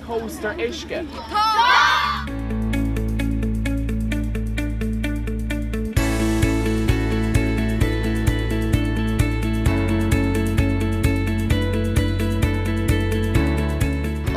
cóstar uisce? Tá!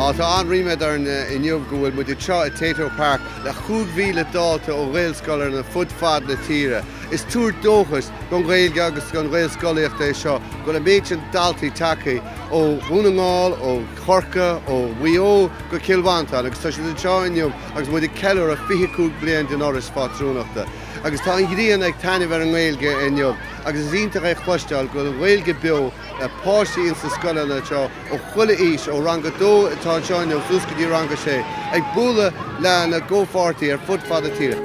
Á, tá an-ríméad orainn inniu go bhfuil muid anseo i Tayto Park le 5,000 dalta ó Ghaelscoileanna fud fad na tíre. Is tuar dóchais don Ghaeilge agus don Ghaelscolaíocht é seo go bhfuil an méid sin daltaí tagtha ó Dhún na nGall, ó Chorcaigh, ó Mhaigh Eo go Cill Mhantáin agus tá siad anseo inniu agus muid ag ceiliúradh 25 bliain den Fhoras Phátrúnachta. Agus tá an ghrian ag taitneamh ar an nGaeilge inniu agus is iontach é chloisteáil go bhfuil an Ghaeilge beo le páistí ins na scoileanna anseo ó chuile aois, ó rang a dó atá anseo inniu suas go dtí rang a sé, ag bualadh lena gcomhpháirtí ar fud fad na tíre.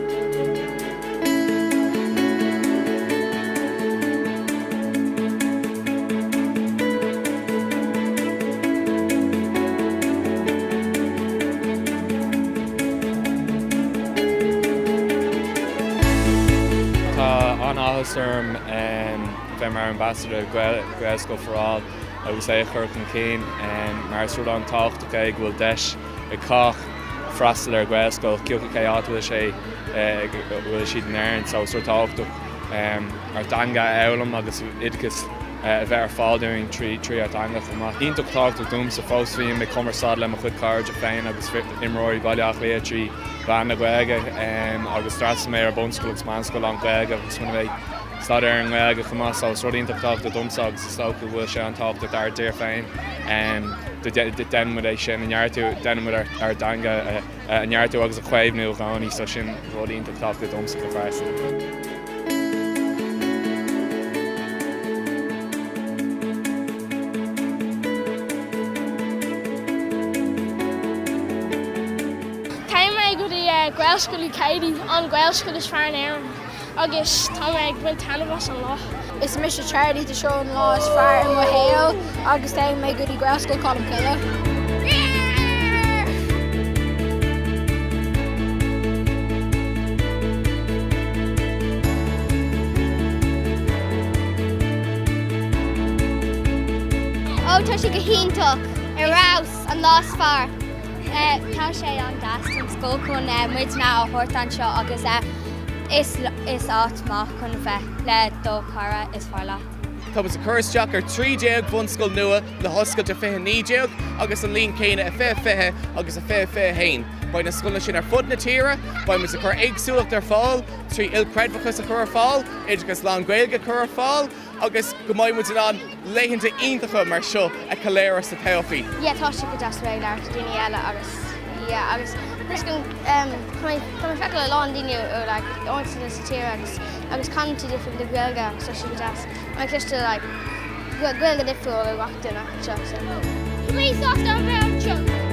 Tá an-áthas orm bheith mar Ambassador Gaelscoil for All agus é a chur chun cinn mar is rud an-tábhachtach é go bhfuil deis ag cách freastal ar Ghaelscoil, cibé cé áit a bhfuil sé bhfuil siad in Éirinn so is rud tábhachtach ár dteanga a fhoghlaim agus oideachas a bheith ar fáil dúinn trí ár dteanga chomh maith. Iontach tábhachtach domsa fós bím ag cumarsáid le mo chuid cairde féin agus imreoirí Bhaile Átha Cliath trí mheán na Gaeilge agus d'fhreastail mé ar bunscoil agus meánscoil lán-Ghaeilge agus rinne mé staidéar i nGaeilge chomh maith so is rud iontach tábhachtach domsa agus is dócha go bhfuil sé an-tábhachtach dár dtír féin. Déanann muid é sin a neartú, déanann muid ár dteanga a neartú agus a chaomhnú i gcónaí so sin rud iontach tábhachtach domsa go pearsanta. Téann mé go dtí Gaelscoil Uí Chéadaí, an Ghaelscoil is fearr in Éirinn. agus tá mé ag baint taitneamh as an lá. Is mise Charlie, tá seo an lá is fearr i mo shaol agus téann mé go dtí Gaelscoil Cholmcille. Ó tá sé go hiontach! Ar fheabhas! An lá is fearr! Tá sé an-deas don scoil chun muidne a thabhairt anseo agus is is áit maith chun bheith le do chara is fearr leat. Tá muid ag cur isteach ar 13 bhunscoil nua le hoscailt i 2019 agus an líon céanna i 2020 agus i 2021. Beidh na scoileanna sin ar fud na tíre, beidh muid ag cur éagsúlacht ar fáil trí ilchreidmheachas a chur ar fáil, oideachas lán-Ghaeilge a chur ar fáil, agus go mbeidh muid in ann laethanta iontacha mar seo a cheiliúradh sa todhchaí. Yeah tá sé go deas a bheith ag labhairt le daoine eile agus yeah agus just go um tá mé tá mé feiceáil a lán daoine ó like áiteanna sa tír agus agus canúintí difriúil de Ghaeilge agus tá sé go deas mar cloistear like Gaeilge difriúil ó gach duine anseo so. Tá mé sásta a bheith anseo.